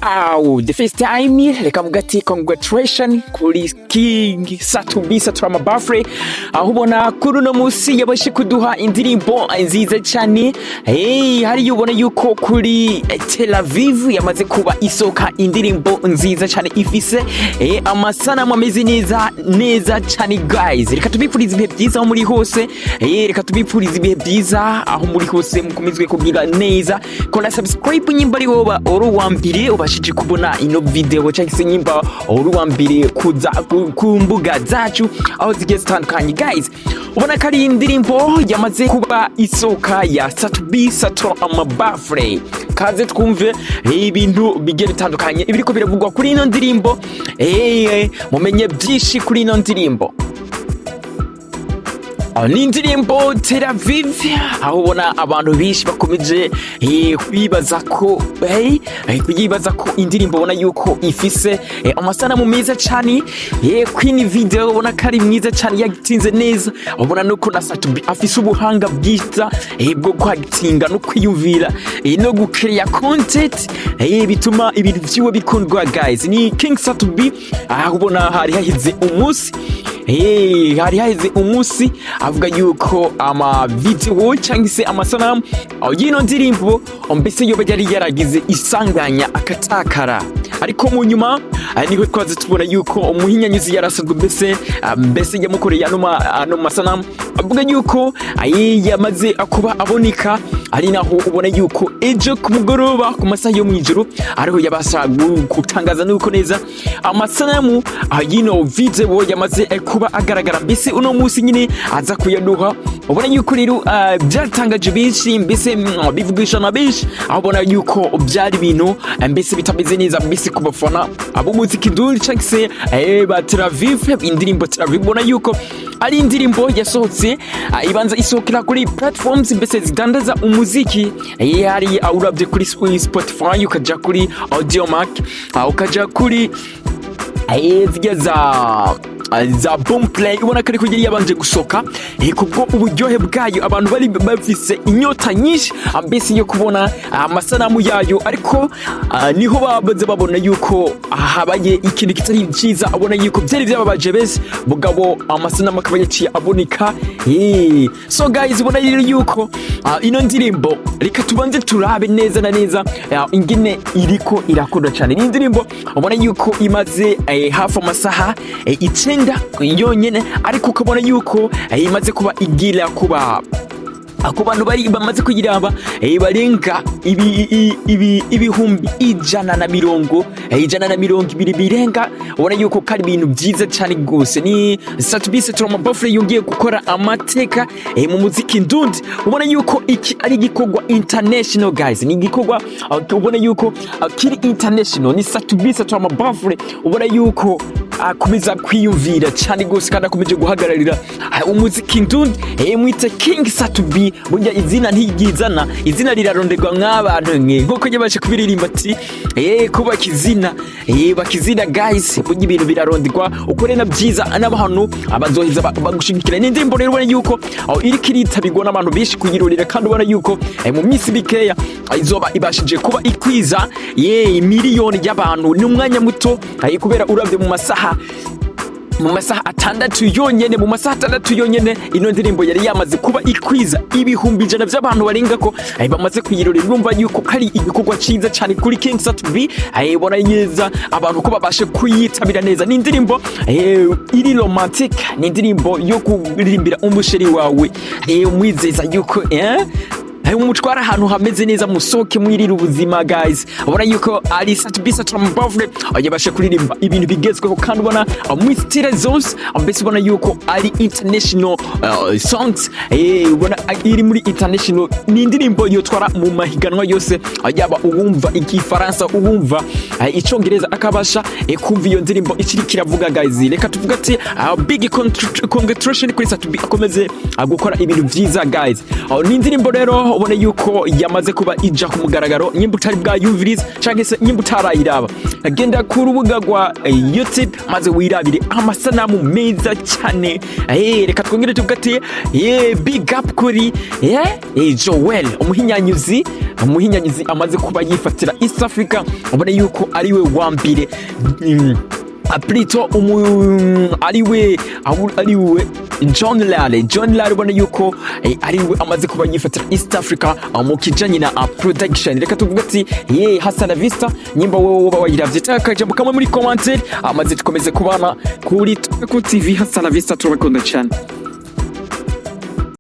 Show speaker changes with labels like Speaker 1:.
Speaker 1: Aw, the first time reka mvuga ati congratulation kuri King Sat-B Saturama Bafre, aho ubona kuri uno munsi yabashe kuduha indirimbo nziza cyane. Hey, hariyo ubona yuko kuri Tel Aviv yamaze kuba isoka indirimbo nziza cyane ifise amasanamu ameze neza neza cyane. Guys, reka tubipfurize ibihe byiza aho muri hose. Reka tubipfurize ibihe byiza aho muri hose, mukomezwe kugira neza. Kora subscribe nyimba ari woba uri uwa mbere ubashije kubona ino video, cyangwa se nyimba uri uwa mbere kuza ku mbuga zacu aho zigiye zitandukanye. Guys, ubona ko ari indirimbo yamaze kuba isoka ya Sat-B Sato Amabafre. Kaze twumve ibintu bigiye bitandukanye ibiriko biravugwa kuri ino ndirimbo, mumenye byinshi kuri ino ndirimbo. Aho ni indirimbo Tel Aviv, aho ubona abantu benshi bakomeje kwibaza ko kuyibaza ko indirimbo ubona yuko ifise amasanamu meza cyane. Queen Video ubona ko ari mwiza cyane, yagitinze neza. Ubona nuko na Sat-B afise ubuhanga bwiza bwo kwagitinga no kwiyumvira no gucreate content bituma ibintu vyiwe bikundwa. Guys, ni King Sat-B, aho ubona hari hahize umunsi, hari haheze umunsi avuga yuko ama video cyangwa se amasanamu y'ino ndirimbo mbese yoba yari yaragize isanganya akatakara, ariko mu nyuma niho twaze tubona yuko umuhinyanyuzi yarasanzwe mbese yamukoreye ano masanamu avuga yuko yamaze kuba aboneka, ari naho ubona yuko ejo ku mugoroba ku masaha yo mw'ijoro ariho yabasha gutangaza nuko neza amasanamu y'ino video yamaze kuba agaragara, mbese uno munsi nyine aza kuyaduha. Ubona yuko rero byatangaje benshi, mbese bivugisha na benshi, aho ubona yuko byari ibintu mbese bitameze neza mbese ku bafana ab'umuziki ndundi cyangwa se ba Tel Aviv. Indirimbo Tel Aviv ubona yuko ari indirimbo yasohotse, ibanza isohokera kuri platforms mbese zidandaza umuziki. Hari uravye kuri Spotify, ukaja kuri Audiomack, ukaja kuri zirya za Boomplay, ubona ko ariko yari yabanje gusoka kubwo uburyohe bwayo. Abantu bari bafise inyota nyinshi mbese yo kubona amasanamu yayo, ariko niho babaze babona yuko habaye ikintu kitari cyiza. Abona yuko byari byababaje bese mugabo amasanamu akaba yaciye aboneka. So guys, ubona rero yuko ino ndirimbo, reka tubanze turabe neza na neza ingene iriko irakunda cyane. Ni indirimbo ubona yuko imaze hafi amasaha 9 yonyene, ariko ukabona yuko imaze kuba igira kuba ku bantu bari bamaze kuyiraba barenga 120,000, 120 birenga. Ubona yuko kari ibintu byiza cyane rwose. Ni Sat-B Saturama Bafre yongeye gukora amateka mu muziki ndundi. Ubona yuko iki ari igikorwa international. Guys, ni igikorwa ubona yuko kiri international. Ni Sat-B Saturama Bafre, ubona yuko akomeza kwiyumvira cyane rwose kandi akomeje guhagararira umuziki ndundi. Mwite King Sat-B. Burya izina ntiryizana, izina riraronderwa nk'abantu mwe, nkuko yabashe kubiririmba ati kubaka izina, baka izina. Guys, burya ibintu biraronderwa, ukore na byiza n'abantu abazoheza bagushigikira. Ni indirimbo rero ubona yuko aho iriko iritabirwa n'abantu benshi kuyirorera, kandi ubona yuko mu minsi mikeya izoba ibashije kuba ikwiza ye miliyoni y'abantu. Ni umwanya muto kubera uravye mu masaha 6 yonyene, mu masaha 6 yonyene ino ndirimbo yari yamaze kuba ikwiza 100,000 by'abantu barenga ko bamaze kuyirorera. Urumva yuko kari igikorwa ciza cyane kuri King Sat B. Bona neza abantu ko babashe kuyitabira neza. Ni indirimbo iri romantic, ni indirimbo yo kuririmbira umusheri wawe, umwizeza yuko umutwara ahantu hameze neza, musohoke mwirire ubuzima. Guys, ubona yuko ari Sat-B Saturambavure yabashe kuririmba ibintu bigezweho, kandi ubona muri style zose, mbese ubona yuko ari international songs, ubona iri muri international. Ni indirimbo yotwara mu mahiganwa yose, yaba uwumva igifaransa, uwumva icongereza akabasha kumva iyo ndirimbo ikiri kiravuga. Guys, reka tuvuga ati big congratulation kuri Sat-B, akomeze gukora ibintu vyiza. Guys, ni indirimbo rero. Ubona yuko yamaze kuba ija ku mugaragaro. Nyimba utari bwayumvirize canke se nyimba utarayiraba, genda ku rubuga rwa YouTube maze wirabire amasanamu meza cyane. Reka twongere tuvuga ati big up kuri Joel, umuhinyanyuzi amaze kuba yifatira East Africa. Ubona yuko ariwe wa mbere, plutôt ariwe John Lale. John Lale, ubona yuko ariwe amaze kuba yifatira East Africa mu kijanye na production. Reka tuvuge ati ye hasta la vista. Nyimba wowe woba wayiravye, taka akajambo kamwe muri commentaire, amaze tukomeze kubana kuri Tuku TV. Hasta la vista, turabakunda cyane.